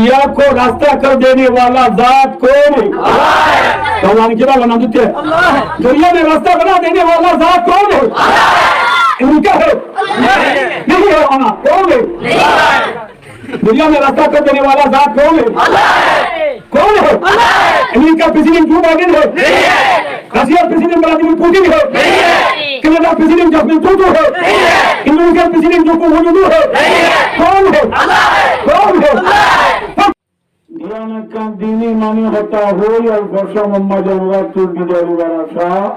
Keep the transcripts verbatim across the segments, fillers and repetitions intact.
دریا کو راستہ کر دینے والا ذات کون ہے؟ تو اللہ نے کیا بنا دیتے؟ دریا میں راستہ بنا دینے والا ذات کون ہے؟ امریکہ ہے؟ نہیں ہے، وہاں کون ہے؟ دریا میں راستہ کر دینے والا ذات کون ہے؟ کون ہے؟ امریکہ پریزیڈنٹ جو بائیڈن ہے؟ رشیا پریزیڈنٹ ولادیمیر پوتن ہے؟ کینیڈا پریزیڈنٹ جسٹن ٹروڈو ہے؟ انڈونیشیا پریزیڈنٹ جوکو ویڈودو ہے؟ کون ہے؟ کون ہے؟ Diyan ekkán dini mani hotá hoói, ar fosá Muhammad Anwar Tulbi Daribara Sah.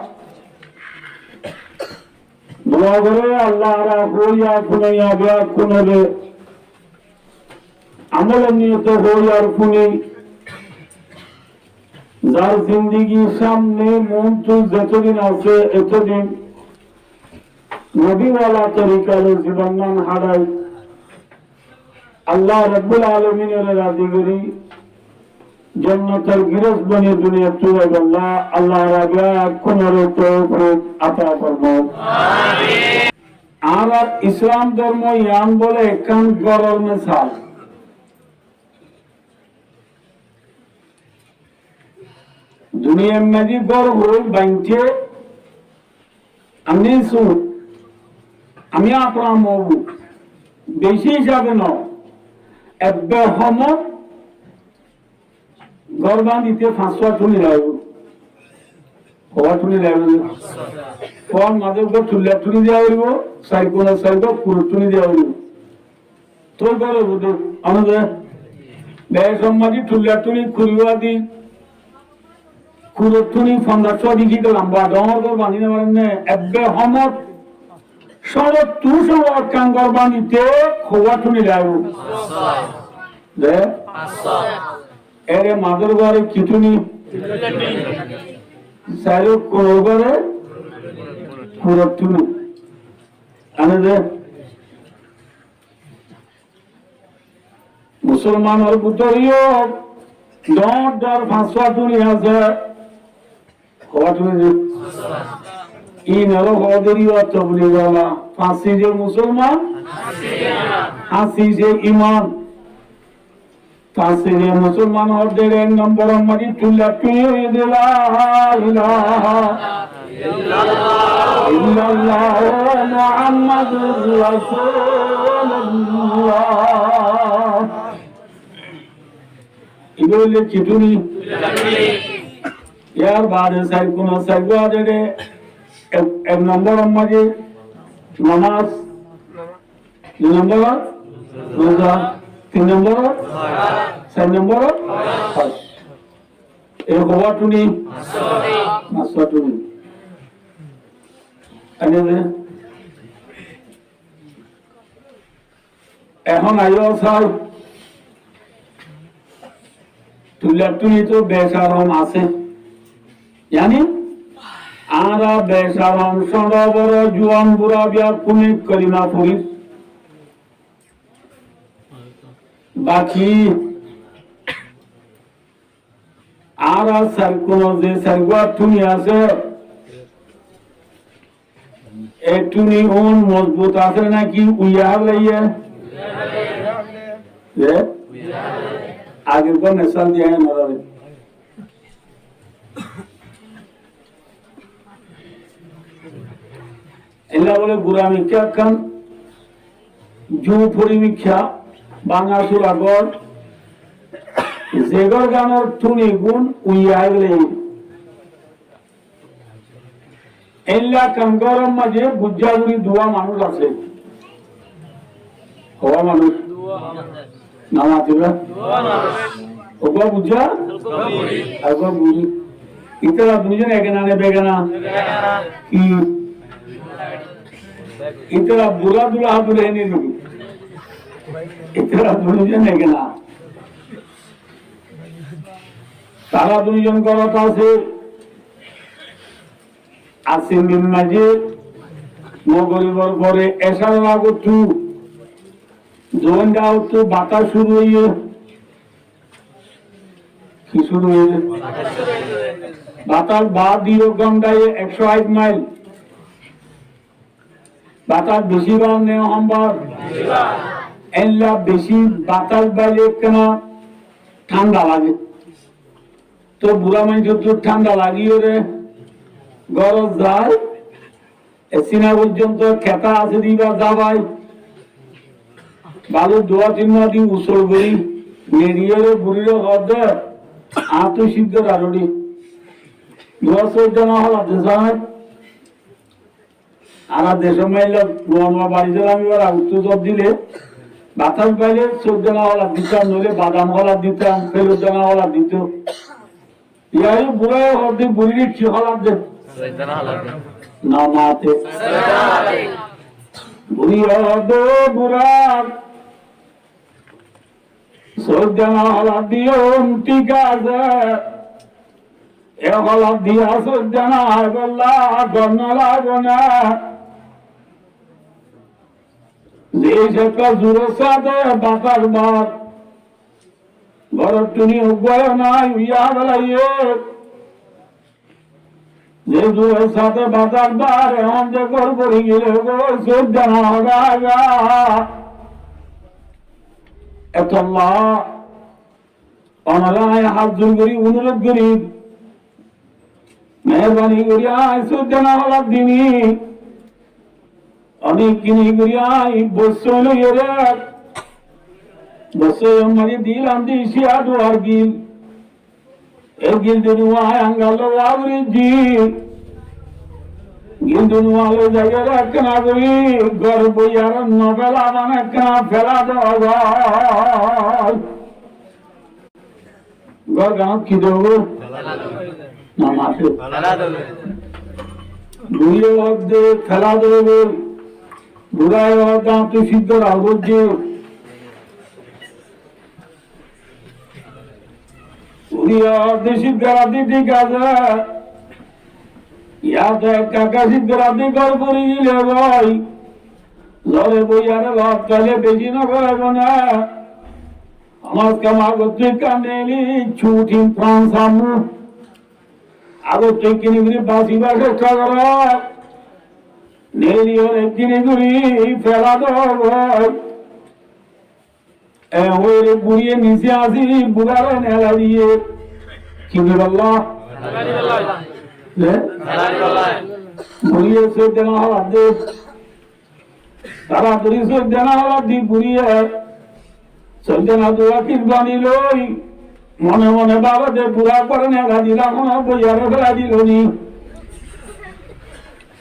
Dua goré Allah ra hoói ar fúnai abe ar fúnore amolor niyote hoói ar fúni. Zar zindigi samne muúntu zetodin asé etodin nobiwala torikare zibonnán hárai Allah Rabbul Alaminore razi gorí, jonnotor giros boni duniyat tuláibolla Allah Rabbe ekkunore toufik ata formok. Amin. Añárar Islam dormo yián bole ekkán góror mesal. Duniyar maze gór hoói bainté, ami su, ami añára mobu, beci hísabe no, ebbe homot gór bañdíte fañs fua tuni laibo. Hoi fua tuni laibo? Fua maze uggwá tulla tuni diya foribo, sair kuna sair fua kurot tuni diya foribo. Toi gór óibo de, ono de. Bec sommádi tulla tuni kuri fua di, kurot tuni fonzaic fua di, ki lamba dóñr gór bañdí no faren né? Ebbe homot cóñrottú cóñr ekkán gór bañdíte hoi fua tuni laibo? De? Ere mazor góre ki tuni? Sair kunor góre kurot tuni. Ane de? Musolmanor bútore yó dóñr dóñr fañs fua tuni asé. Hoi fua tuni de. Inore hoó de yó toblig wala. Fañs size musolman, fañs size iman. Fañs size musolman hoó de ek nombor or maze tulla tuni hoiyé de la ilaha illallah Muhammadur Rasulullah. Ibá óilde ki tuni? Yar bade sair kuna sair fua de de ek, ek nombor or maze nomaz, dui nombor or roza, tin nombor or zakat, sair nombor or hoj. E hoi fua tuni? Fañs fua tuni. Ane de? Ehón aiyó sai, tulla tuni to bec ar hom asé. Yáni, añára bec ar hom, cóñço boro, juwan bura bekkúne kolima forir. Baki añára sair kuna ze sair fua tuni asé, e tuni ún mozbut asé naki uiya félaiye? Ze? Age uggwá mesal diya añára. Ella bole gura mikká ekkán, jupuri mikká, báñga sura gór, ze górganor tuni gún uiya félaiye. Ella ekkán góror maze buzza gori duwa manúic asé. Hoi fua manúic? No matibá? Uggwá buzza, uggwá buri. Ítara duizon egana ne begana? Ki? Ítara bura dula dula ene dibo. Ítara duizon egana. Tara duizon górot asé. Asé min maze mogoribor fore ecar agottú zoin dagottú batas cúru óiye. Ki cúru óiye? Batas ba diro gondaye ekcó háit mail. Batas beci bar ne hom bar? Ella beci batas baile ekkena thánda lage. Toh burá maincóttu thánda lagiyóre górot zai, e sina foijjonto keta asé de íba zabai, balur duwa tin madi usol gorí, neriyóre burire hoódde, añáttu cíddor ar uçí. Duwa sóidana holat de zai. Añára decót mailla nuwa nuwa bari zailám, íbar agottú zor dile, batas baile sóidana holat ditam, noile badam holat ditam, feloddana holat dito. Yari burá hoódde burire ki holat de? Sóidana holat de. No mate. Sóidana holat de. Burá hoódde burá. Sóidana holat diyum, thík asé. E holat diya sóidana aibolla gom no lage né. Ze cekka zuror sáte batas bar, górot tuni uggwáyo nai, uiya félaiye. Ze zuror sáte batas bar, ehón ze gór bori gile goi, sóidana holat. Etolla onoré añí hát zor gorí, onurot gorí, meherbani gorí añí sóidana holat dini. Onek kini gorí añí bossói loiyóre, bossói ammari dilam di cíya duwar gil. E gil dunuwa añí angal loi wá gorí di. Gil dunuwa loi zaiyóre ekkena gorí gór boiyaré no felaban, ekkena fela do goi. Gór ganot ki do goi? No mate. Buriye hoódde fela do goi. Buraye hoódde añáttu cíddor ar uçí. Buriye hoódde cíddor ar uçí, thík asé. Yá to ek kaka cíddor ar uçí gór bori gile goi, zore boiyaré lot faile beci no goraibo né. Hom se hom agottú ekka neli shooting plan sammu. Agottú ekkini gorí basibar cesta goró. Neli or ekkini gorí fela do goi. E hoóre buriye nise asé, burare nelai diye. Ki dibolla? Nelai dibolla. E? Nelai dibolla. Buriye sóidana holat de. Toratori sóidana holat di buriye. Sóidana duwa kis bani loi. Mone mone bábe de bura uggwáre nelai dila, hono boiyaré felai dilo ni.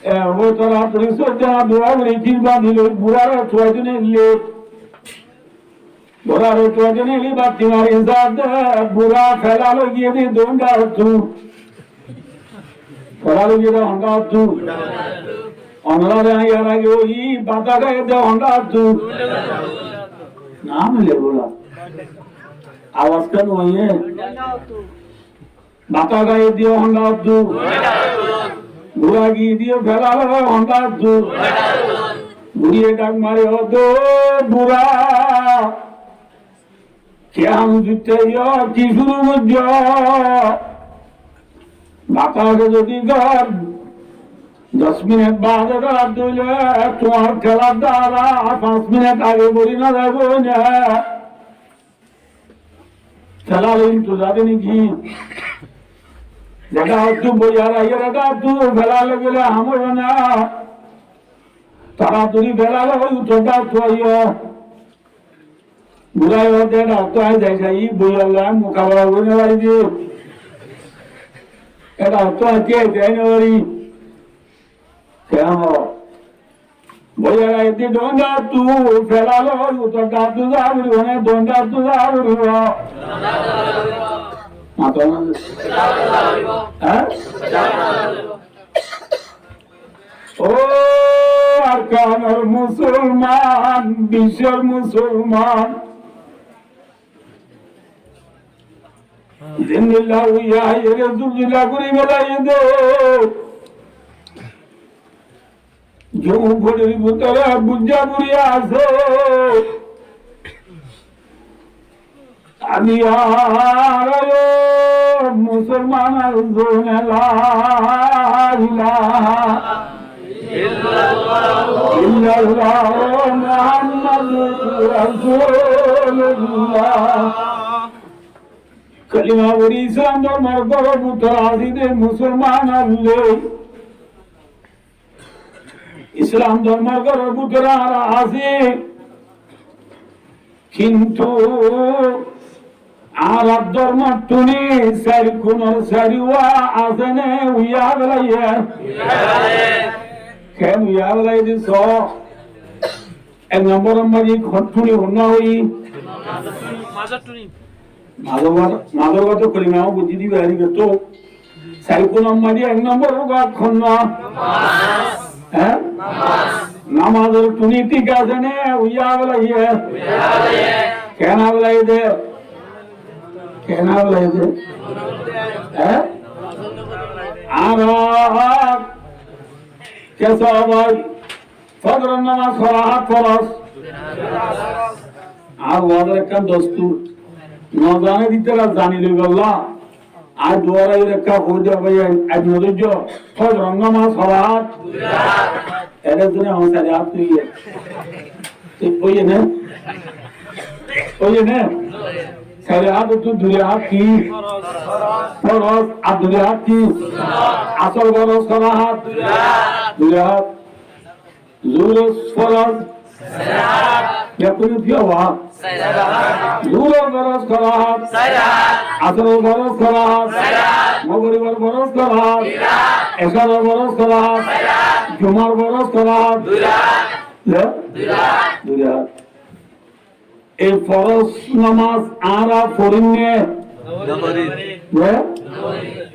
E hoóre toratori sóidana duwa gorí kis bani loi, burare tuwai dine le. Burare tuwai dine li batti mari zade, bura fela loi giyé de dónda ottu. Fela loi giyé de honda ottu. Onorare añí yar age hoiyi, bata gai de honda ottu. Nam le bura. Awas kén hoiye? Bata gai diye honda ottu. Bura giyé diye fela loi honda ottu. Buriye dhak mari hoódde, bura. Kiyá ham goitte yo, ki cúru goijjo? Bata age zodi gor, doc minit bade felat dile, tuáñr kelar dara fañs minit age bori no zaibo né. Fela loi intizar niki? Zeda ottu boiyaré aiyér, eda ottu fela loi gele ham óibo né. Toratori fela loi utor dá ottu aiyó. Buraye hoódde, eda ottu añí zai sai, boiyar loi añí mukabela gorí no fari de. Eda ottu añí zai no fari. Kiyá hoó? Boiyaré aiyér de dónda ottu fela loi, utor dá ottu za foribo né, dónda ottu za foribo? Mató na. Há? Ó Arkanor musolman, biccór musolman. Zendilla uiya aiyére zulzula gorí felaiyé de. Zon forir bútore buzza fori asé. Añí ar musolman zone la ilaha illallah Muhammadur Rasulullah. Kalima fori Islam dórmor góror bútore así de musolman ókkol. Islam dórmor góror bútore añára así. Kintu añárar dórmor tuni sair kunor sair wá asé né, uiyá félaiye? Ken uiyá félaiye de só? Ek nombor or maze tuni honna ói? Mazor tuni. Mazor, mazor wá to kalima buzí diba, ari to. Sair kunor maze ek nombor wá honna? Hé? Namazor tuni thík asé né, uiyá félaiye? Ken félaiye de? Ken félaiye de? Hé? Añára kessú bái, fozoror namaz hoó hat foroz? Añár wazor ekkán dostur. No zane de ítara zani loibolla. Añí duara ire ekká hoó de bái, añí no dóijjo. Fozoror namaz hoó hat? Ere zone añár sair hat hoiye. Thík hoiye né? Hoiye né? Sair hat ottu dui hat ki? Foroz. Ar dui hat ki? Asor foroz hoó hat? Dui hat. Zuhur foroz? Bekkúne ki hoó? Zuhur foroz hoó hat? Asor foroz hoó hat? Magrib foroz hoó hat? Ecá foroz hoó hat? Jumá foroz hoó hat? Dui hat. Ze? Dui hat. Ei foroz namaz añára forí né? No forí. Ze?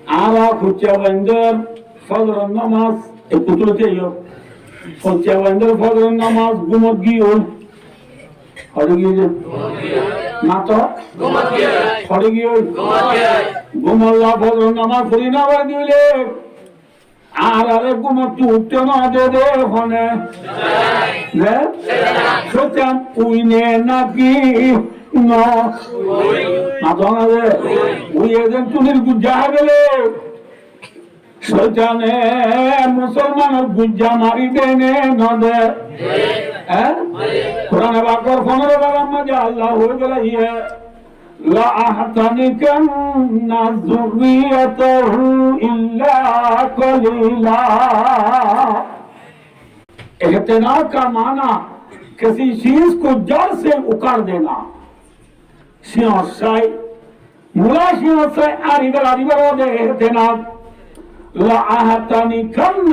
Añára foijja baindór fozoror namaz, e kutuloti aiyó. Foijja baindór fozoror namaz gúmot giyói. Hoçé giyói? Mato? Gúmot giyói. Hoçé giyói? Gúmot giyói. Gúmolla fozoror namaz forí no fari dile, añárare gúmottu uiththé no de de hone? Ze? Cóitan ui né náki no? Mato na ze? Uiye zen tunir gujja hái fele. Cóitane musolmanor gujja mari de né no de? Hé? Kurane Pakor fondoro parar maze Allah hoi félaiye, لأحتنكن ذريته إلا قليلا. احتناک کا معنی کسی چیز کو جڑ سے اکھاڑ دینا۔ Cíñor sai, mula cíñor sai ari fela dibar de احتناک. لأحتنكن,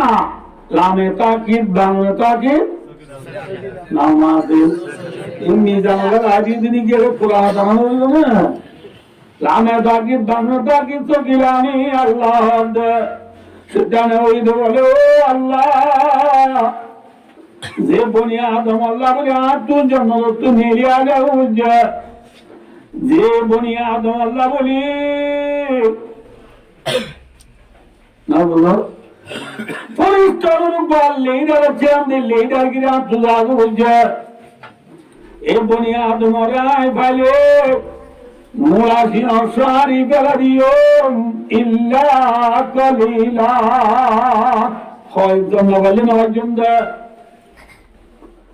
lame takid, ba nune takid, namazé. Inni zanagar adi dini gele pura zana óibo na. Lame takid, ba nune takid, sokilani Allah de. Cóitane ói de bole, "Ó Allah, ze boni Adom olla buli añáttu jonnotottú neli ale uijje, ze boni Adom olla buli, na bolo, foristagun uggwá lidar accé, amde lidar giri añáttu zagói uijje." E boni Adom ore añí faile, mula cíñor sai ari fela diyo, illa qalila. Hoizzon no faile no faijjum de.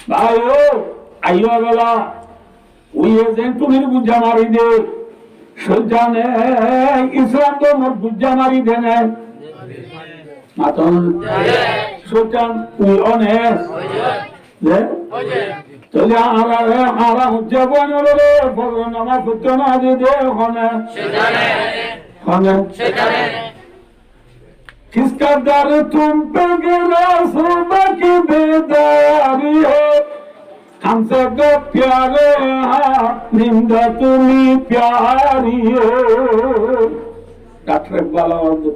Bái o, aiyó bela, uiye zen tunir gujja mari de, cóitane Islam dormor gujja mari de ne. Maton, cóitan ui one. Ze? Tóile añára, añára hujja boi no lore, fozor namaz foitto no de de hone? Hone? کس قدر تم پہ غیر از خود بیداری ہو، ہم سے کب پیارے ہیں، نیند تمہیں پیاری ہو۔ Doctor Iqbal awaz de.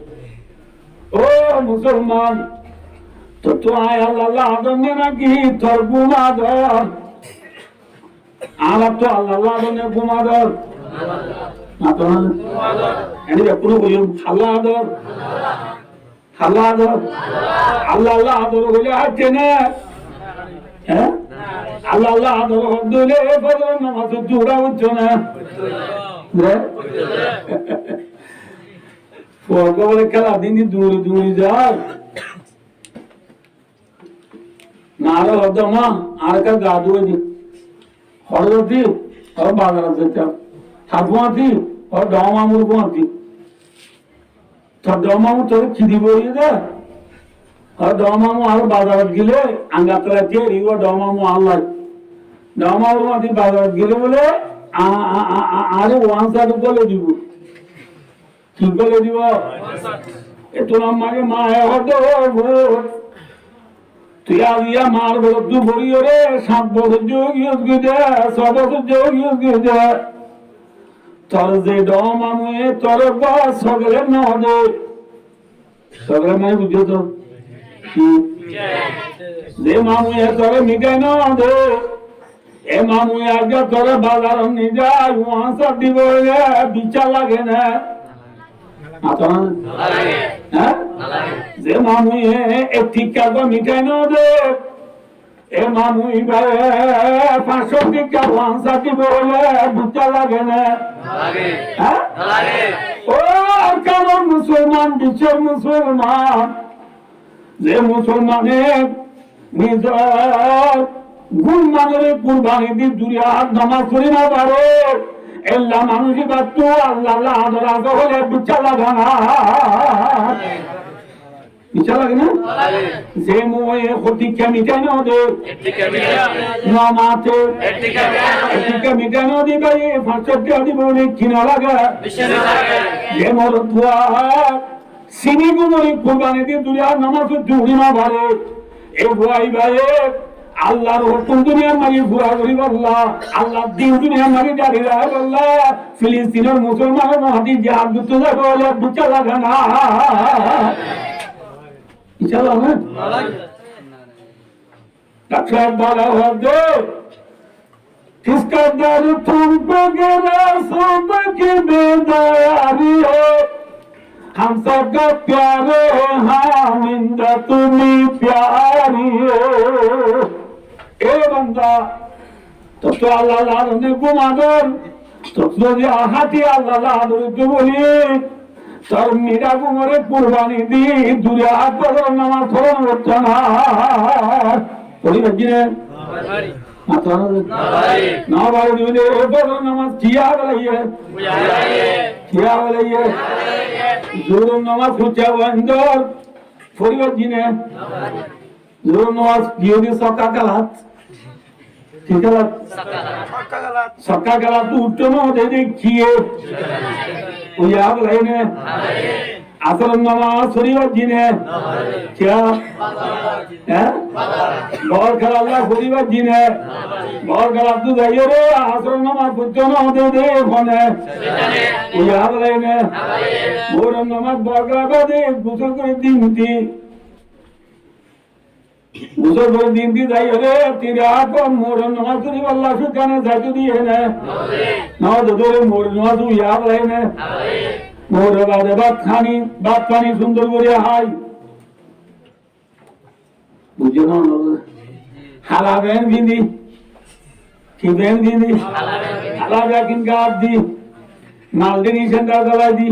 Ó musolman, tottú añí Allahr ador né náki tor gúm ador? Añárattu Allahr ador né gúm ador? Mato na? Eni bekkúne hoiyum, Allahr ador. Allahr ador. Allahr ador hoile háitte né? Hé? Allahr ador hoile e fozor namaz ot dura uiththó né? Hé? Fuwa gobole kela din din duri duri zar. Maare hoó de, "Ma, añáre ekka gaa dúwai de." Hoçé zaibi? Hoó, "Bazar ot zaitam." "Haf guáñti?" Ó dhoóñr mamur fúañti. Tor dhoóñr mamu toré ki dibo hoiyé dé? Ó dhoóñr mamu, añára bazarot gilé, añgar tola tiyari ó dhoóñr mamu añálla. Dhoóñr mamu añára bazarot gilé bóle, a, a, a, a, añáre one shirt uggwá loi dibo. Ki uggwá loi dibo? E tuáñr maáre maáye hoó dé, ó fut, tui aijja maar gorottú foriyóre, sañt bosór de ói giyós goi dé, só bosór de ói giyós goi dé. Tor ze dhoóñr mamuye toré uggwá sokolét no dé. Sokolét mane buzó to? Ki? Ze mamuye toré mithai no dé, e mamuye aijja toré bazarot nizai, one shirt dibo hoile biccá lage né? Mato na? No lage. Há? No lage. Ze mamuye ek tikka uggwá mithai no dé, e mamu ibáre fañs cót tikka one shirt dibo hoile biccá lage né? No lage. Há? No lage. Ó Arkanor musolman, biccór musolman, ze musolmane nizor gúm manóre kurbani di dui rakát nomaz fori no fare, ella manúic ibáttu Allar lá ador asé hoile biccá lage né? Biccá lage né? Ze mamuye hó tikka mithai no dé, no mate, ek tikka mithai no dé, bái, fañs cót tikka dibo né, ki no lage? Ze morotfua sini gúmore kurbani di dui rakát nomaz fori no fare, e fua ibáye Allar hókum duniyar maze fura goríbolla, Allar din duniyar maze jari rakíbolla, Filistinor musolmanor mazé jihad goittó zaibo hoile biccá lage né? Biccá lage né? Daktor Iqbal hoó dé, کس قدر تم پہ گرا سبک بیداری ہو، ہم سب کا پیارے ہم اندہ تمہیں پیاری ہو۔ E banda, tottú Allar lá ador né gúm ador, tottú zodi háti Allar lá ador uggwá boli, tor mithá gúmore kurbani di dui rakát fozoror nomaz foron forto na. Fori faijjé né? Mato na? No fari. No fari bóle, e fozoror nomaz ki yad laiye? Ki yad laiye? Zuhuror nomaz foijjé bondor, fori faijjé né? Zuhuror nomaz ki óiye dé? Sokká galat. Ki galat? Sokká galat. Sokká galat uththó no dé dé kiyé? Ó yad laiye né? Asor nomaz fori faijjé né? Kiyá? Há? Bor galat lá fori faijjé né? Bor galat tú zaiyóre asor nomaz foijjó no dé dé hone? Ó yad laiye né? Mohorrom nomaz bor galat bade gusól gorí din di Gusól gorí din di zaiyóre, tin rakát mohorrom nomaz foribolla cúkane zaito diyé né? No dé. Mohorrom nomaz uiya félaiye né? Mohorrom bade bát fani, bát fani cúndor gorí hái. Buijjó né? Hala pent findi. Ki pent findi? Hala pent. Hala jakin gat di. Maldini sendal dalai di.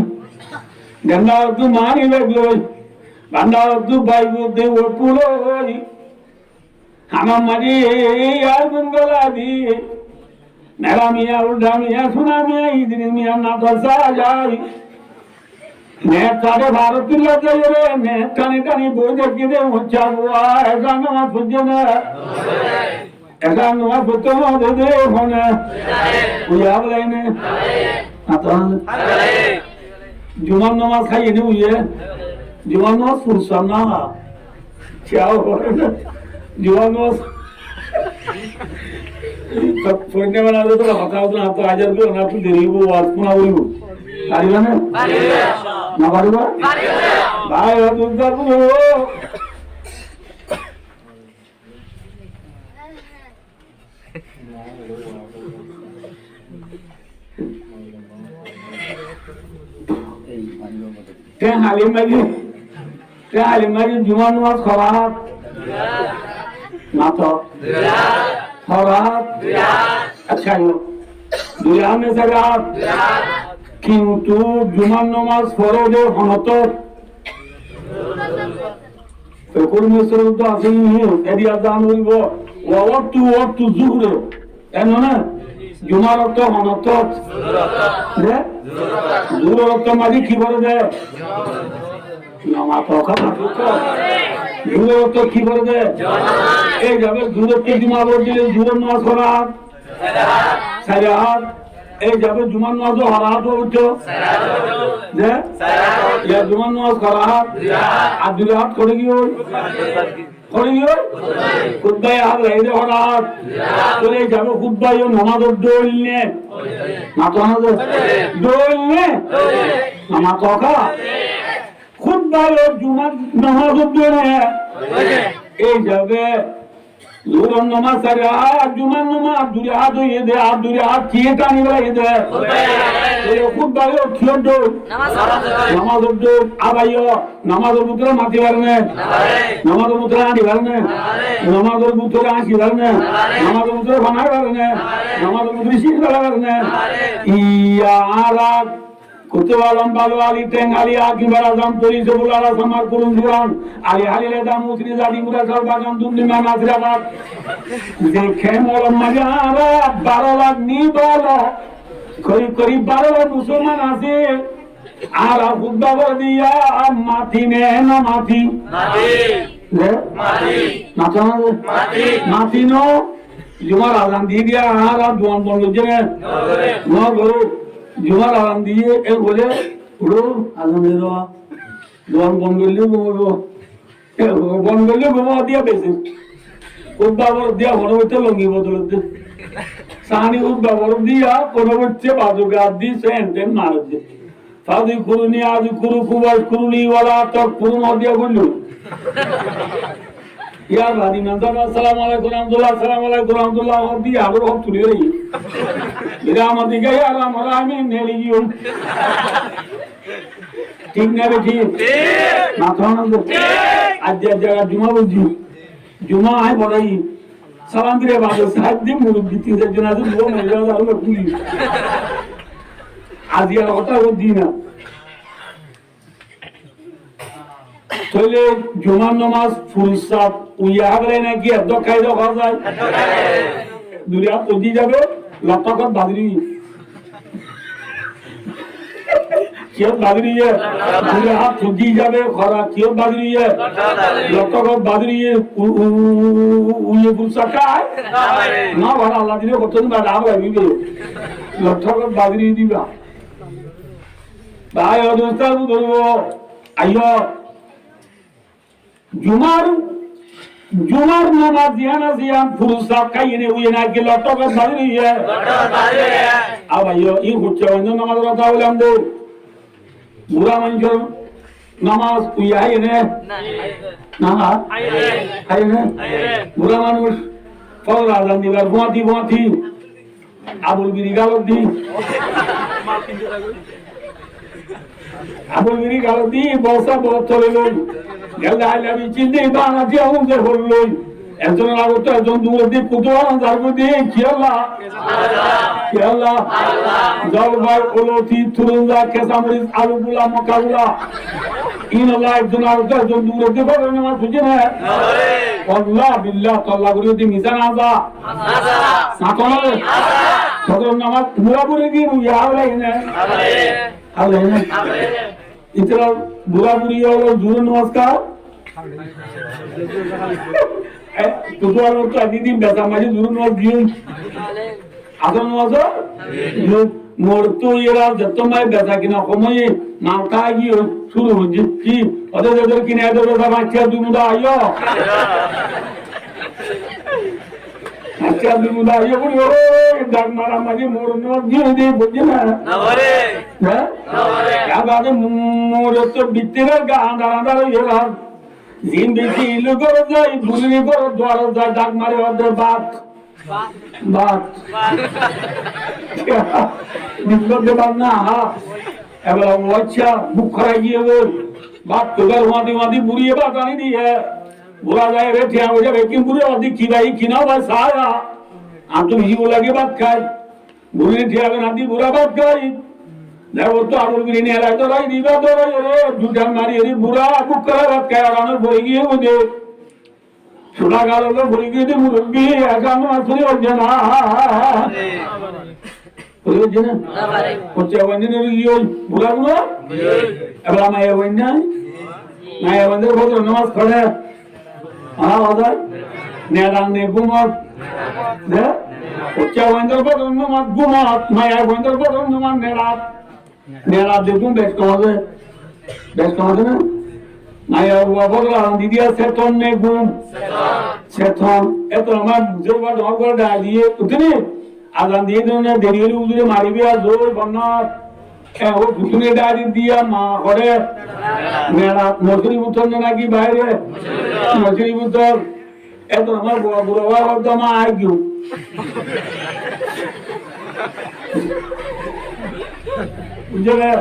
Ganda ottú mani beg loi. Ganda ottú bái bódde uwá kuloi. Hamar maze ar gun gola di. Mera miya, ulda miya, suna miya, idini miya madrasa zai. Net tare baro tilla zai re, net tani tani boi dekí de, ucca bua, esa nomaz foijjé né? Esa nomaz foijjé né, de de, hone? Uiya bole ne? Ata? Jumar nomaz haiye ne uiye? Jumar nomaz fursa na. Kya hua? Jumar nomaz. To foinna bana to hotá hoito na, to ajar gori na, to deri hoibo, waz funa hoibo. Pariba ne? Pariba. No pariba? Pariba. Bhai, waz funa hoibo. Te Halim bái, te Halim bái, Jumar nomaz ho rakat? Mato. Ho rakat? Accha, yo. Dui rakat ne sai rakat? Kintu Jumar nomaz fore de hon ottu? Fekul Misor to asé ni, eri azan hoibo, wa waqtu, waqtu zuhre. E no na? Jumar ortó hon ortó? Dé? Zuhur ortó maze ki fore dé? Nomaz. Zuhur ortó ki fore dé? Ei zabe zuhur ortó juma fore dile zuhur nomaz hó rakát? Sair rakát. Ei zabe jumar nomaz hó rakát óito? Dé? Yá jumar nomaz hó rakát? Ar dui rakát hotá giyói? Hotá giyói? Hutba ye hár raite hotá? Tóile ei zabe hutba ye nomazor dóil né? Mato na ze? Dóil né? Nomaz hotá? Hutba ye jumar nomazor dóil né? Ei zabe zuhuror nomaz sair rakát, jumar nomaz dui rakát óiye dé, ar dui rakát ki tani báiye dé? Tóile hutba ye kiyór dóil? Nomazor dóil. Abar yó Nomazor bútore mati fare né? Nomazor bútore añçi fare né? Nomazor bútore añçi fare né? Nomazor bútore fanai fare né? Nomazor bútore círi félai fare né? Iya, añára Kutubalom, Balu Ali, Teng Ali, Akim Bara, Zam Toli, Sebul Ara, Samar Kurun Zuran, Ali Halil Eda, Musri Zadi, Mura Sal Bagan, Dumdima, Nasirabad. Ze kemolor maze añára baro lak ni baro, korib korib baro lak musolman asé. Añára hutba gorí diya mati né no mati? Mati. Dé? Mati. Mati no? Mati. Mati no? Jumar azan di diya añára duan bon goijjé né? No gorí. No gorí. Jumar azan diye, e bole, uçó, azan di do. Duan bon goillé gum aibo. Bon goillé gum aibo diya besi. Hutba gorí diya hono boitte longi bodolodde. Sani hutba gorí diya hono boitte bazu gat di sen ten maredde. Fazkuruni azkurkum washkuru li wala takfurun hoó diya goillé. Yar bade imam sáb assalamu alaikum rahmatullah, assalamu alaikum rahmatullah hoó diya abar hoó tuli óiye. Bira amar diga yar amar ami neli giyum. Thík né bethík? Thík. Mato na ze? Thík. Aijja, aijja juma foijjí. Juma añí foráiyi. Salam dire bade said din murubbi tin sair zon asé, dua mari diyé, añí kuli. Aijja hotá hoó din na. Tóile jumar nomaz fursot uiya hábele naki eddo kaida hoó zai? Duri át fodi zabe, lottókot baziri. Kiyót baziriye? Duri át fodi zabe, hora kiyót baziriye? Lottókot baziriye, u-, u-, u-, u-, uiye fursot kai? No, bara Allah dile hoto din bade abar aibí. Lottókot baziri diba. Bái, o dustó, buzurgo, aiyó. Jumar, jumar nomaz ziyán asé, ziyán fursot kai ene uiye naki lottókot baziriye? Lottókot baziriye. Abar yó, i hucca maincór nomazor hotá hoilam de. Bura maincór nomaz uiye háiye né? Na. Na, háiye né? Háiye. Bura manúc, fozor azan dibar fuáñti fuáñti Abul biri galot di. Abul biri galot di, bosa botol loi. Gelde hailla biccil di, bana di, agun de hol loi. Ekzon agottú ekzon dur di, kutu aran zar goi di, kiyólla? Kiyólla? Zolfai, oloti, turunza, kesamoric, alu bula, moka bula. Inolla ekzon agottú ekzon dur di, fozor nomaz foijje né? Walla, billa, tolla gori di, misa na za. Mato na ze? Fozor nomaz bura buri di ruiye hábele né? Hábele né? Ítara bura buri ókkol zuhur nomaz ka? E, tuáñra to edi din besa maze zuhur nomaz diyo. Asor nomaz diyo. Mor to iyara zetto maze besa kina hom óiye, mal ta giye, cúru óiye. Ki? Óde zedor kine, ede besa, fañs tiya dui muda aiyo. Aca, dui muda aiyo buli, oi, dak mara mari mor no giri de, buzzo na? No gore. Há? No gore. Yar bade mo-, mor to bhitor ga andar andar ói gel. Zin beci ilu goro zai, buli goro duar zai, dak mare, óde bat. Bat. Bili de bat na, há. Ebar o aca, buk horai giye goi. Bat to gar wadi wadi buriye bat ani diye. Bura zai re, thiañ ói zaibo, ekkin buri odi ki bái, ki na bái, sai. Añár to beci buk lage, bát hái. Buri thiañ ói nadi, bura bát hái. Zaibo to abul biri niyalai dorai diba, dorai re, duta mari re, bura buk hái bát hái, ar añár buri giye ói de. Sura galo lo buri giye de, murubbi, ekkan asuri ói de na. Buzí faijjó né? Hoiccá fuain ókkol ki óil? Bura bura? Ebala maiya fuain nái? Maiya fuain ókkole fozoror nomaz fore. Añára hoó de, nerat ne gúmot. De? Hoiccá fuain ókkol fozoror nomaz gúmot, maiya fuain ókkol fozoror nomaz nerat. Nerat de gúm beci kom asé. Beci kom asé né? Maiya fua fozoror azan di diya seton ne gúm? Seton. Eto añára buzí faijjó, añára gúm dháki diye, buzí né? Azan diye de deri óile uzure maribo, ar zor bonna. E, ó fusune dháki diya ma hoó de. Nerat, mosjid or bútore né náki baire? Mosjid or bútore. Eto añára bura bura baba dama aigiyó. Buzí né?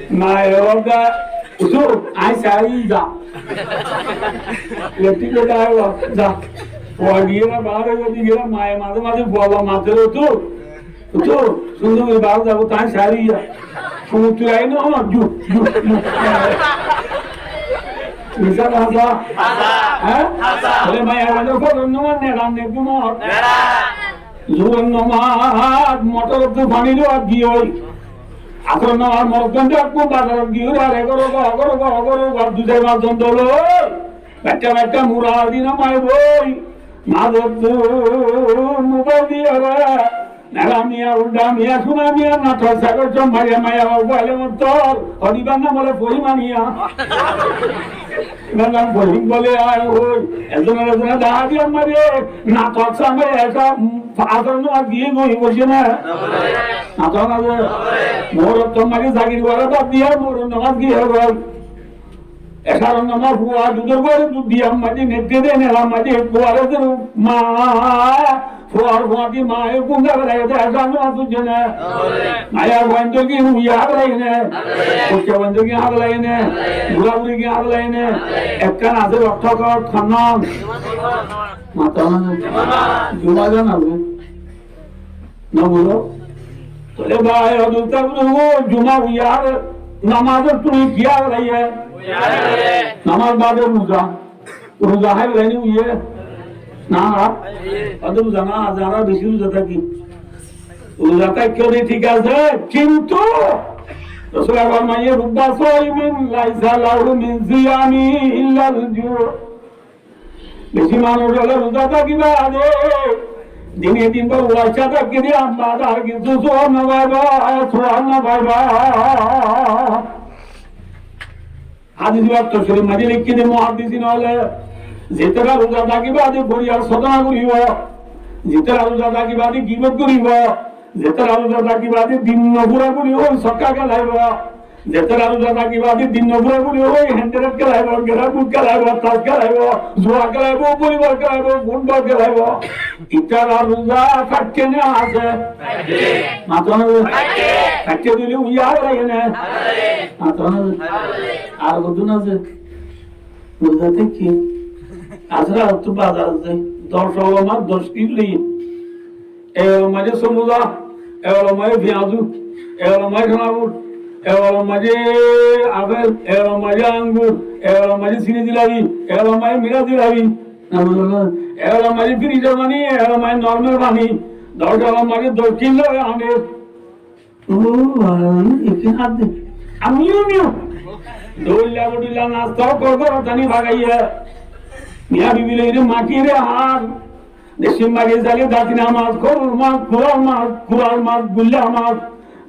Maiya baba, usu, añí sai za. Letrin goi za. Fua giyé na, baáre giyé na, maiya maze maze fua loi maze re usu. Usu, sundor gori baáre zaibo, tai sai za. Sumuttu aino, ju, ju, ju. Misá na hasá? Hasá. Há? Hasá. Tóile maiya fuain ókkol fozoror nomaz nerat ne gúmot? Nerat. Zuhuror nomaz motorottu faní loi giyói. Asror nomaz Morotganj ottu bazarot giyói, ar egoro, egoro, egoro, ar dui zai fañs zon dol ói. Bacca bacca mura di nomaz boi. Mazottu mobail diyóre. Nera miya, ulda miya, suna miya, natok sagor só maiya, maiya baba ele mottor, hodibar nam bole Fohim miya. Ibar nam Fohim bole, ar ói, ezone ezone dahá diya mare, natok sa maiya esa, asar nomaz diye goi, buzó né? Natok na de. Morot to mare zagir wara bad diya, morot nomaz diye goi. Esar nomaz fua dudor gori dud diya madi nette de nela madi gori de ma fua fua di ma e gunda gori de esar nomaz fujje na. Maiya fuain ókkol ki uiya aglai ne. Bacca fuain ókkol ki aglai ne. Bura buri ki aglai ne. Ekkan asé rokto kor khannan. Mata na. Juma jan asé. No buzó? Tóile bái, hodún tar buzó, juma uiyar nomazor tumi ki aglaiye? Nomaz bade ruza. Ruza háibo lage né uiye? Na, na. Bade ruza na, añára beci ruza táki. Ruza táki de thík asé, kintu Rosule formaiye, "Rubba saimin laisa lahu min siyamihi illal ju'." Beci manúc ókkol ruza táki bade, dine din bóut upaicá táki de, añára ar kessú suwab no faibo, suwab no faibo. Hádis ibá Torshorif maze leikké de muhaddisin ókkole, zetará ruza táki bade goriyar sodona goribo, zetará ruza táki bade gibot goribo, zetará ruza táki bade din no fura buli ói sokka kélaibo, zetará ruza táki bade din no fura buli ói henderet kélaibo, gerabuc kélaibo, tas kélaibo, jua kélaibo, volibol kélaibo, futbol kélaibo. Itará ruza táke né asé? Táke. Mato na de? Táke. Táke de óile uiya aglaiye né? Aglaiye. Mato na de? Aglaiye. Ar hodún asé? Ruza táke. Asé, ar to bazar asé. Doc olor maze doc kilo. Ek olor maze somosa, ek olor maze fiyazu, ek olor maze sonabut, ek olor maze apel, ek olor maze angur, ek olor maze sini jilabi, ek olor maze mira jilabi. Ek olor maze firijor faní, ek olor maze normal faní. Doc olor maze doc kilo aner. Ó bái, ekin hádde. Amiyo, amiyo. Doilla bodoilla nasta kor kor tani bagaiye. Miya bibi loi re maki re har. Decim maki sali dati namaz, korur mas, kural mas, kural mas, gulla mas.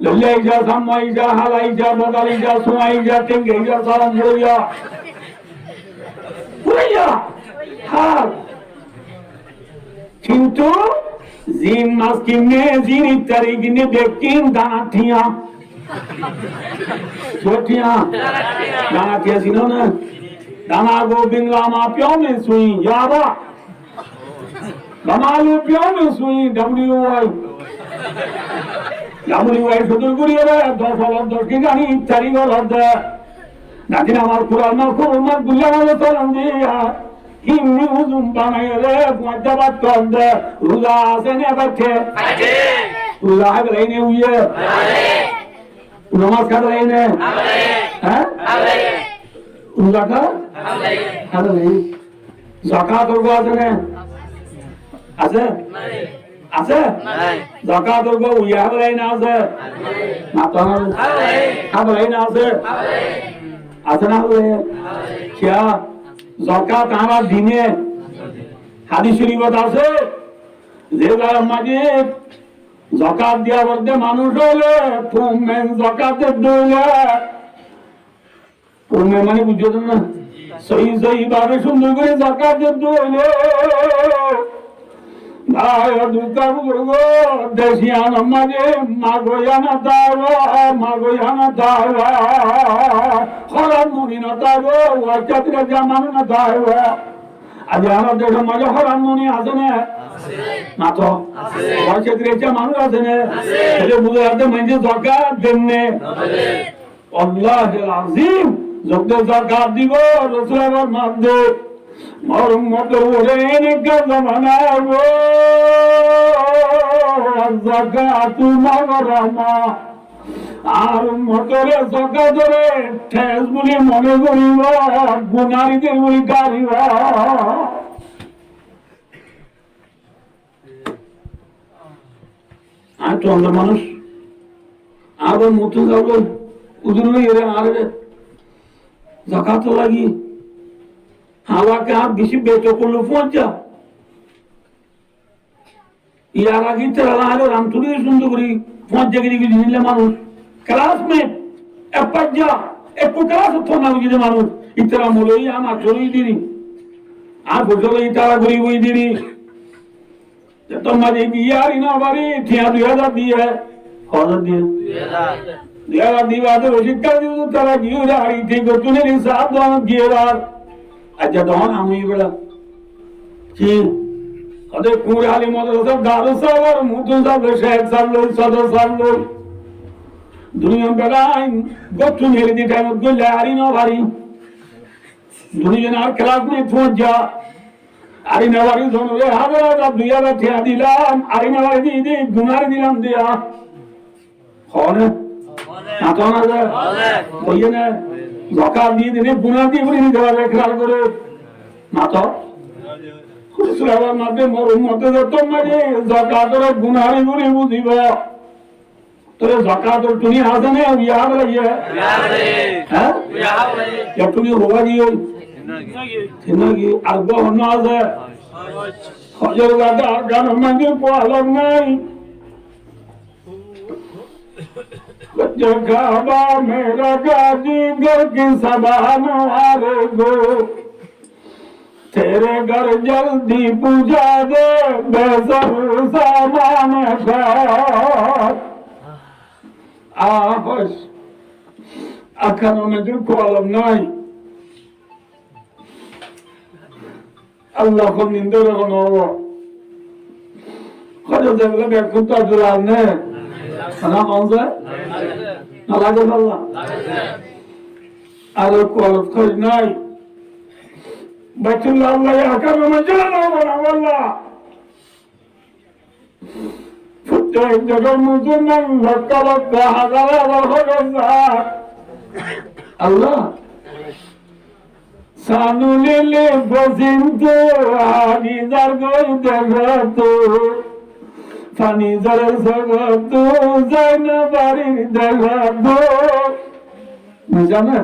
Lolla ija, samma ija, hala ija, bodal ija, suma ija, tenga ija, salam ija. Furaiya. Har. Kintu zin mas kinne, zin iftari kinne, bekkún dana tiya. Kiyór tiya? Dana tiya sino né? Dana go bin lama piyó me sui, yaba. Lama lo piyó me sui, W Y. W Y sodor gori ore, doc olor doc kilo ani iftari gorer de. Natin amar kural mas, kural mas, gulla mas, salam diya. Himni huzum banaiyóre, fuañti bát hár de, ruza asé né báitte? Asé. Ruza háibo lage né uiye? Asé. Nomaz háibo lage né? Asé. Há? Asé. Ruza há? Asé. Háibo lage. Zakat óibo asé né? Asé? Asé. Asé? Nai. Zakator uore uya hábelai no asé? Asé. Mato na? Asé. Hábelai no asé? Asé. Asé na hábelai? Asé. Kiyá? Zakat añára dine, hadis shorifot asé, ze zagar maze zakat diya foribó manúic óile, tumen zakat dóile, tumen mane buzó na? Sóhi sóhi bábe cúndor gorí zakat dóile, bái, dukká buzurgó, dec iyanor maze magoya no táibo, magoya no táibo, hórat muni no táibo, uwar khétre zamanú no táibo. Aijja añárar decór maze hórat muni asé né? Asé. Mato. Asé. Uwar khétre zamanú asé né? Asé. Tóile buzá zar de maincé zakat denne. Asé. Wallahil azim, zodi zakat dibo, Rosule formaiye, mor ummotor uore enekká zamana aibo, az-zakatu magrama. Ar ummotore zakatore thes buli mone goribo, gunári der buli goribo. Añí tuáñra manúic, añára muttún zaiyóre, uzur loi ere añáre zakat lagi, halake añár beci betokulluf foijja. Yar age ítara añáre ramturi cúndor gorí foijja giri giri dile manúic, classmate, ek foijja, ekku class ot fora giri manúic, ítara moloi añár córi diri, añár buzurg ítara gorí gorí diri. Zettót maze giyé ari no fari, thiañ dui házar diye. Hó házar diye? Dui házar. Dui házar diye, bade Roshid Kazi huzur tara giyé, ari thík gottún eri saab don giyé ar. Aijja don ami bela. Ki? Hode Kurhali madrasar darus saab ar muttún saab loi, shek saab loi, sodor saab loi. Duniya bela ain gottún eri di time ot goille ari no fari. Duniya añár classmate foijja. Ari no fari, zonore házar házar dui házar thiañ dilam, ari no fari di, di, gunári dilam diya. Hone? Mato na ze? Hoiye na? Zakat di dine gunári di buli nite fare, ekrar gore. Mato? Rosule formaiye, mor ummote zettót maze zakatore gunári buli buzibo. Tóile zakator tuni asé né, uya hábelaiye? Uya hábelaiye. Há? Uya hábelaiye. Yá tuni hoba giyé? Tini giyé. Ar uggwá hon asé? Hojor gada Arkanor maze kuwalot nai. Hojor Kaba mera gazi ghar ki sabanuwar go. تیرے گھر جلدی پہنچا دے، بے سر سامان خیر۔ Ar hoc, Arkanor maze kuwalot nai. Allah hon ninde re hon obo. Hoc ze bole bekkún to azur ar ne. Hana hon ze? No lage Allah? Ar kuwalot hoc nai. Baitullah Allah, Arkanor maze no banabo Allah. Fottek zagár musolman lokko lokko házar házar hozar zar. Allah. Sanulili fosintu, ani zar goi degato. Fani zar sogoto, zai no fari degato. Buzá na?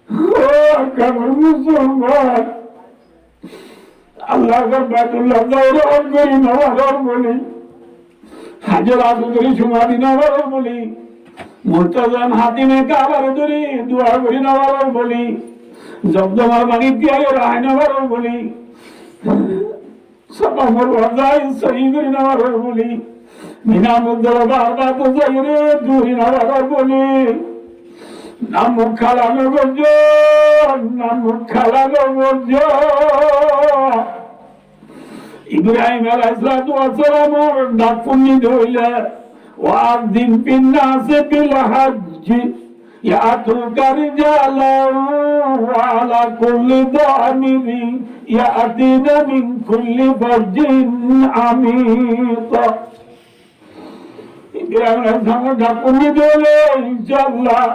Ó Arkanor musolman, Allah gor Baitullah zaire hoj gori no farar buli, Hajar Aswad ore cuma di no farar buli, Multazam Hatime Kabare dori dua gori no farar buli, Zamzamor pani piyai raha no farar buli, Safa Marwa zai soi gori no farar buli, Mina Muzdalifa Arafat zaire duri no farar buli, nam muk hala no goijjo, nam muk hala no goijjo. Ibrahim aláihis salatu wassalamor dhak fúnni de óile, "Wa azzin fin nasi bil hajji ya'tuka rijalan wa ala kulli damirin ya'tina min kulli fajjin amiq." Ibrahim aláihis salamor dhak fúnni de óile, inshaAllah,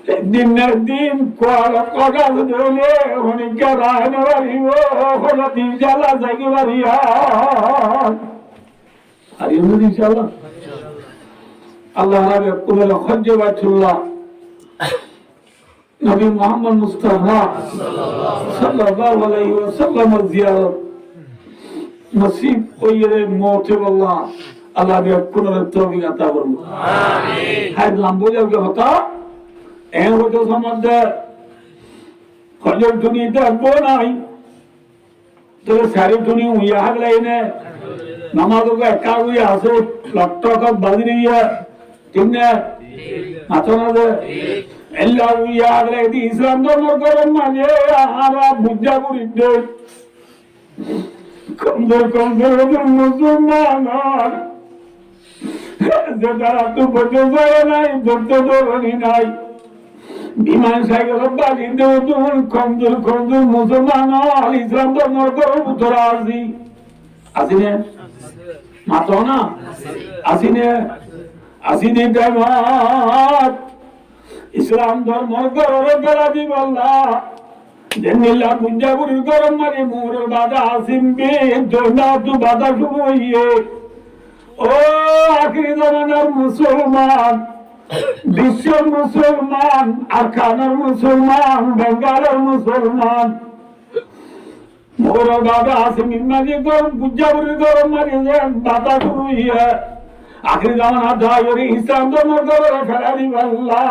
Ek din na ek din kuwar hotá asé de óile, honikka raái no faribó, hono din zala zai faribó. Faribó inshaAllah. Allah Rabbi Kuwwat Hojje Baitullah. Nobi Muhammod Mustafa sallallahu alaihi wasallamor ziyarot nosib óiye de moutor bela Allah bekkúnore toufik ata formo. Amin. Hái lamba ói zagói hotá, en hoito somodde hojje tuni dekbó nai. Tóile sairó tuni uiya háglaine, nomaz uggwá ekká gori asé, lok tok bazir óiye, thík né? Mató na ze? Ella uiya háglaine Islam dormor góror maze añára buijjá fori de. Komzur komzur musolman, ze tará tu bójó zai nai, bójó doroni nai. Biman saikol bázi de udun komzur komzur musolman ól Islam dormor góror bútore así. Así né? Mató na? Así né? Así de temot Islam dormor górore fela dibolla. Zendilla buijjá furir góror maze Moór Bada Asim bin Doilatu bada cúru óiye. Ó akéri zomanar musolman, biccór musolman, Arkanor musolman, Bengalor musolman. Moór Bada Asim bin maze góror buijjá furir góror maze ze bada cúru óiye. Akéri zomanar dawiyore Islam dormor górore fela dibolla.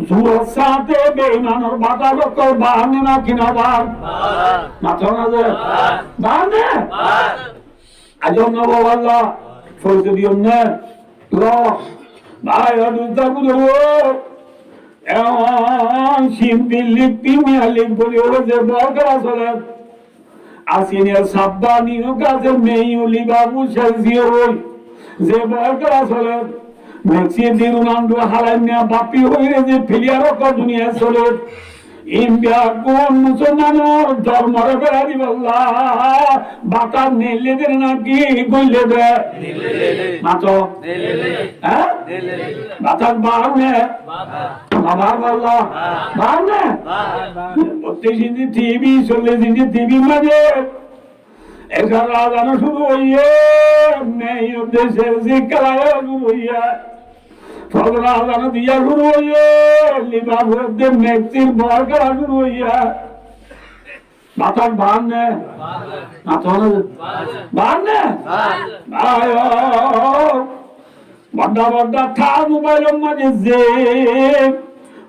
Zuror sáte beimanor bada ókkol bar né naki no bar? Bar. Mató na ze? Bar. Bar né? Bar. Aijja no baba Allah, forisoi diyum né? Lo. Bái, ó dustó buzurgo, ehón Chin Premier League buli óile ze bol kéla soler, Arsenal, Sabba, Newcastle, Man U, Liverpool, Chelsea ói ze bol kéla soler, Messi, Di Ronaldo, Haaland, Mbappe ói ze player ókkol duniyat soler, in beggún musolmanor dormore fela dibolla bada neille de naki goille de? Neille de. Mató. Neille de. Há? Neille de. Bada bar né? Bar. Bar balla. Bar. Bar né? Bar. Bottiríc inci tivi, sollic inci tivi maze Ecár azan cúru óiye, Meyór decór zikir cúru óiye. Fozor azan diya cúru óiye, Liverpoolor de Messir bol kéla cúru óiye. Bada bar né? Mató na ze? Bar né? Bar. Bái ó, Bodda bodda tar mobailor maze ze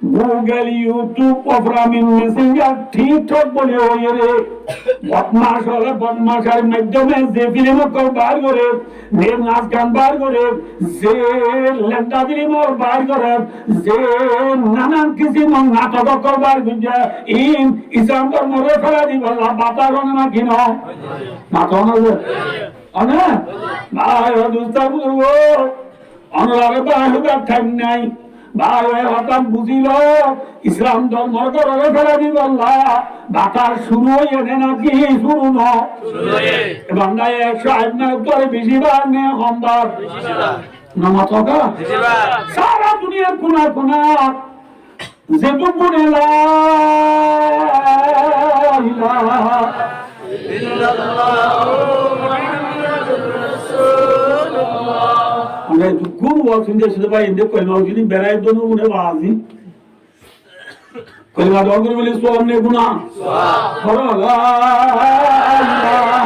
Google, YouTube, Opera Mini, Messenger, TikTok buli óiye re, bodmac ókkole bodmacir maiddome ze filim ókkol bar gorer, ze nas gan bar gorer, ze lenda filim ókkol bar gorer, ze nanan kisimor natok ókkol bar gorer, in Islam dormore fela dibolla bada óiye né naki no? Mató na ze? Óiye né? Bái ó, dustó buzurgo, onorare bái hoibar thaim nai. Bái ó, e hotá buzilo, Islam dormor górore fela dibolla bada cúru óiye né naki cúru no? Cúru óiye. E banda ye ekcó sait na, uore beci bar né hom bar? Beci bar. No mató ká? Beci bar. Sára duniyar kuna kuna Ze duk buli la ilaha illallah Muhammadur Rasulullah. Añára duk gún waz cúnde asé de bái, ende koima uçili berai donu gune wazi. Koima dua gori buli suwab ne guna? Suwab. Horo la ilaha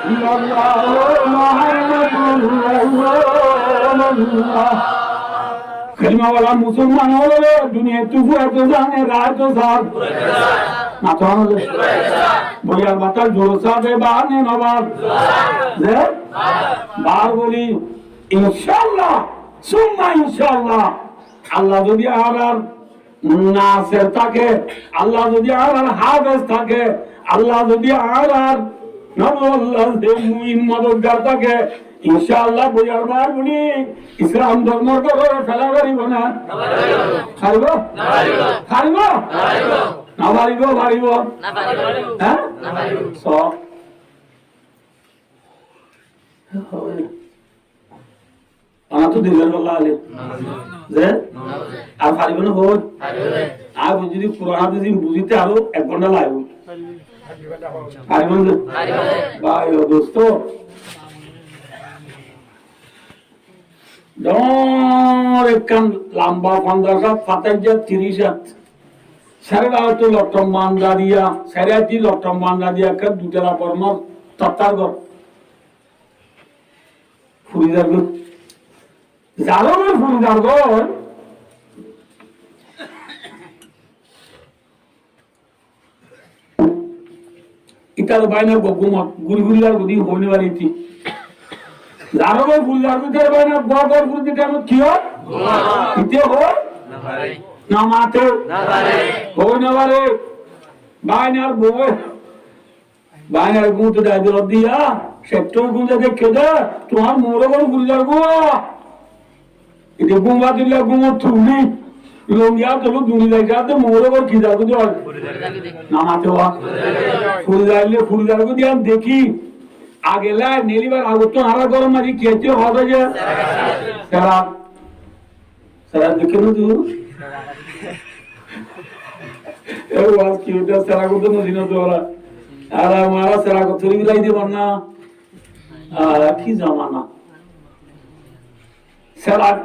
illallah Muhammadur Rasulullah. Kalima wala musolman ókkol duniyaittú furaito zane, raito sar. Mató na ze? Boiyar bata zor sáte bar ne no bar? Ze? Bar buli, incállah, summa incállah. Allah zodi añárar naser táke, Allah zodi añárar hafez táke, Allah zodi añárar, na Allah, ze muin modotgar táke, incállah, boiyar bar buli, Islam dormor górore fela faribo né? Faribo? Faribo? Faribo? Faribo? No faribo, faribo? Há? So, Añáttu deri óibolla ale. Ze? Ar faribó né hoói? Ar zodi Kuran hádis buzíte aró ek gonthá laibo. Faribó né? Bái o dosto. Dóñr ekkán lamba fonzac hát, fata tiríc hát. Sáre raittu lokthom banda diya, sáre raittu lokthom banda diya, ekkán dui tala bormar tottar gór. Furi zargói. Zaró furi zargói. Ítar báinar uggúa gúmot, gúri gúri zargói de hoói no fare íte. Zaró furi zargói, ítar báinar uggúa gúri gúri de thaimot ki hoó? Íte hoói? No mate. Hoói no fare. Báinar bouwe Báinare gúmot dai diyé de, cethtó gúm de dekké de, tuáñr moóre gór furi zargói. Íte gúm báñdile gúmot tuli, longi át loi duri zai de, moóre gór ki zargói de? No mate wa. Furi zaile, furi zargói de yián dekí. Age lai nelibar agottú añárar góror maze ki aiccé hoó de? Serak. Serak dekké né tuñí? E waz ki óiye, serak óiye no zano tuáñra. Ar añára serak óiye, tuáñra bilai diba na. Ar ki zamana. Serak,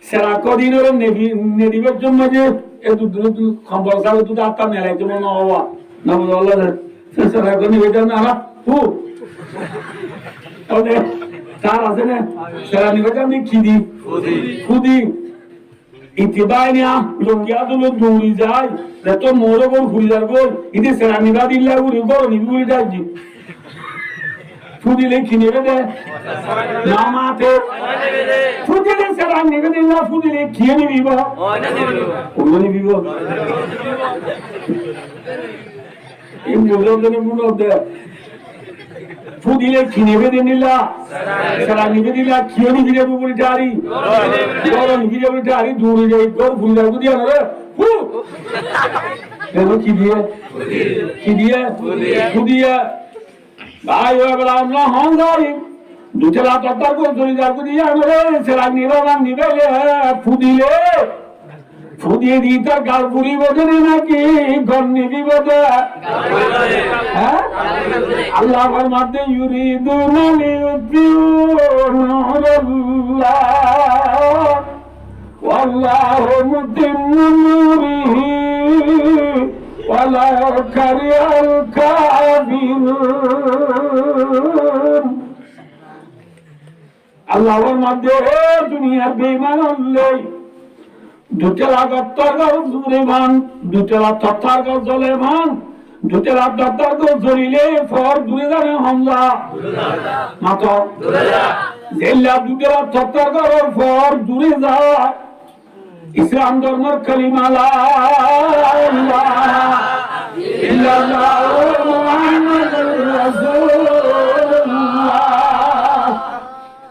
serak ódin ore nebi, nebi bejjom maze, e du, du, du, kombol sal du, du, atta melai diba na, wa. Na, buzó Allah re. Sera goni beta nara, hu. Ode, tar asé né? Sera ni beta ni ki di? Fudi. Fudi. Ite báina, longi át loi duri zai. Zeto moóre gór furi zargói. Ite sera ni bá dilla gori, gór ni buli dai di. Fudi le ki nibe de? No mate. Fudi le sera nibe de, na fudi le ki nibe ba? Ono nibe ba? Ei buzó de né, buzó de. Fudi le ki nibe de nila? Sera nibe de nila, ki nibe de buli dari? Gór nibe de buli dari, duri de, gór furi dari, fudi anore. Hu! Eno ki diye? Ki diye? Fudi diye. Bái, ó ebela amra hon zai. Dui tala tottar gór zoli zar fudi anore, sera nibe ba nibe le, fudi le. Fudi di tar gal furibo de naki gór nibibo de? Há? Allah formar de, يريدون ليطفئوا نور الله والله متم نوره ولو كره الكافرون. Allah formar de, e duniyar beiman ókkol, dui tala tottar gór zoli ban, dui tala tottar gór zoli ban, dui tala tottar gór zolile for duri za né homza? Mato. Zeilla dui tala tottar góror for duri za, Islam dormor kolima la ilaha illallah Muhammadur Rasulullah.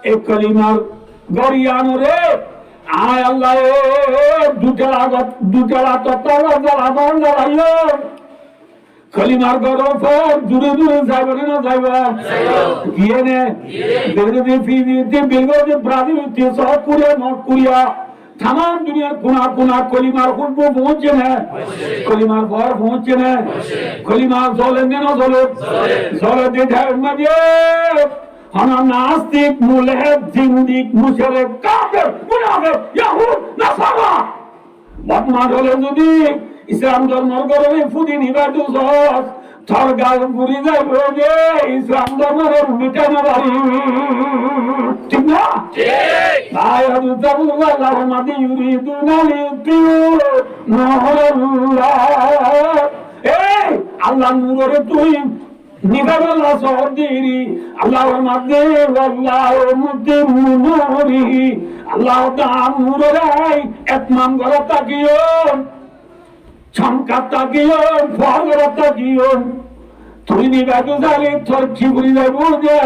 E kolimar goriyanore, añí Allah e dui tala, dui tala tottar gor zoli ban zolaiyum. Kolimar góror for duri duri zaibo né no zaibo? Zaibo. Giye né? Giye. Duri duri Fiji te, Brazil te, South Korea, North Korea, tamam duniyar kuna kuna kolimar husbu foóñse né? Foóñse. Kolimar for foóñse né? Foóñse. Kolima zole né no zole? Zole. Zole de thaim maze hono nastik, mulhed, zindik, mushrik, kafer, munafik, yahud, nasara, bodmar ókkol zodi Islam dormor górore fudi nibar dusós, tor gal furi zaibo de, Islam dormore mita no faribi. Thík na? Thík. Bái, Allah formar de, يريدون ليطفئوا نور الله. Ei, Allahr nurore tui nibar balla sór diri, Allah formar de, والله متم نوره. Allah tar nurore etmam gorat tákiyo, chomkat tákiyo, for gorat tákiyo. Tui nibar dusós óile tor ki furi zaibo de?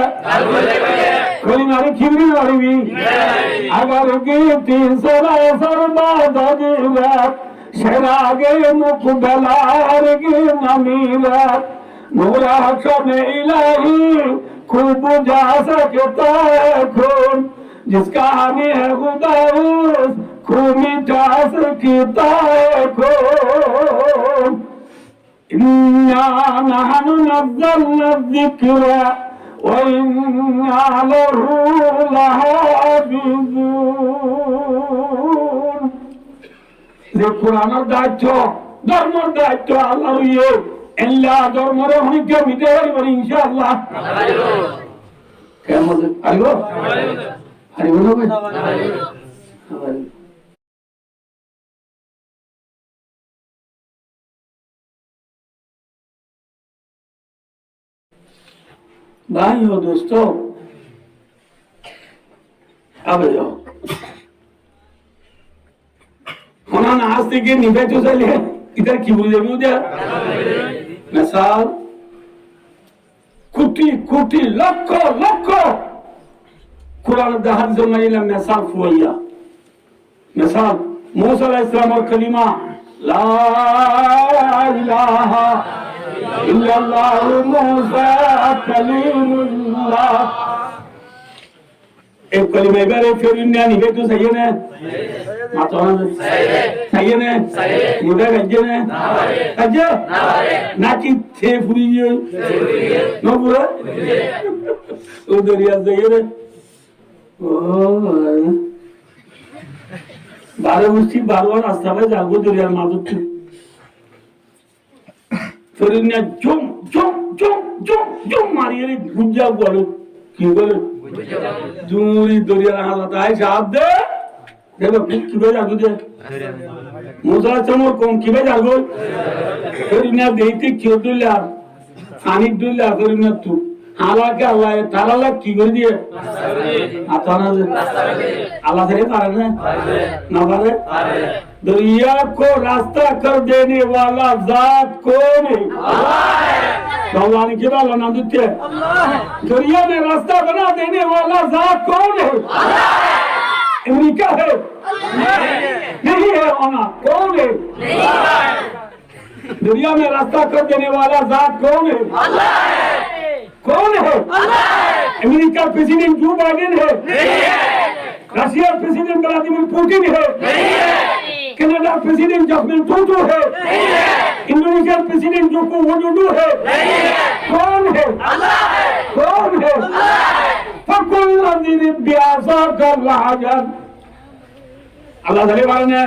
Kolimare ki furi faribi? Agar ki tin sal asar baad adi rat, cherage mukbelar ki nami rat. نور شمع الهی کو بجھا سکتا ہے کون، جس کا ہمیں ہے خدا اس کو مٹا سکتا ہے کون؟ إنا نحن نزلنا الذكر وإنا له لحافظون. Ze Kuranor daitto, dormor daitto Allar óiye, ella dormore honikka mite faribó, incá Allah. Kiyamot aibo? Aibo na bái? Bái o dustó, abe yo. Hono nas thíki nibaito saile, itar ki buli zaibo de? Mesal, kuti kuti, lokko lokko Kuran de hadis maijjé mesal fuaiya. Mesal, Musa aláihis salamor kalima, لا إله إلا الله موسى كليم الله. E kalima ibare ferinna nibaito saiye ne? Mato na. Saiye ne? Nibai faijje ne? Faijje? Naki te furiye? No fure? O doriya saiye ne? Ó, bare busti, bare rasta bai zagói doriyar mazottú. Ferinna jum, jum, jum, jum, jum mariyóre gujja gole. Ki gole? Duri doriyar halot ai sahab de. Deba, ki bai zagói de? Musa aláihis salamor koum ki bai zagói? Ferinna deite ki dóilla? Faní dóilla ferinnattú. Halake Allah ye taralla ki gorí diye? Atana ze. Allah sare fare ne? No fare? دریا کو راستہ کر دینے والا ذات کون ہے؟ Dólla ni ki dólla nam ditte? دریا میں راستہ بنا دینے والا ذات کون ہے؟ امریکہ ہے؟ نہیں ہے، ہونا کون ہے؟ دریا میں راستہ کر دینے والا ذات کون ہے؟ اللہ ہے۔ کون ہے؟ اللہ ہے۔ امریکہ پریزیڈنٹ جو بائیڈن ہے؟ نہیں ہے۔ رشیا پریزیڈنٹ ولادیمیر پوٹن ہے؟ نہیں ہے۔ کینیڈا پریزیڈنٹ جسٹن ٹروڈو ہے؟ نہیں ہے۔ انڈونیشیا پریزیڈنٹ جوکو ویڈودو ہے؟ نہیں ہے۔ کون ہے؟ اللہ ہے۔ کون ہے؟ اللہ ہے۔ فقل اضرب بعصاک الحجر۔ اللہ تعالیٰ بولتے ہیں،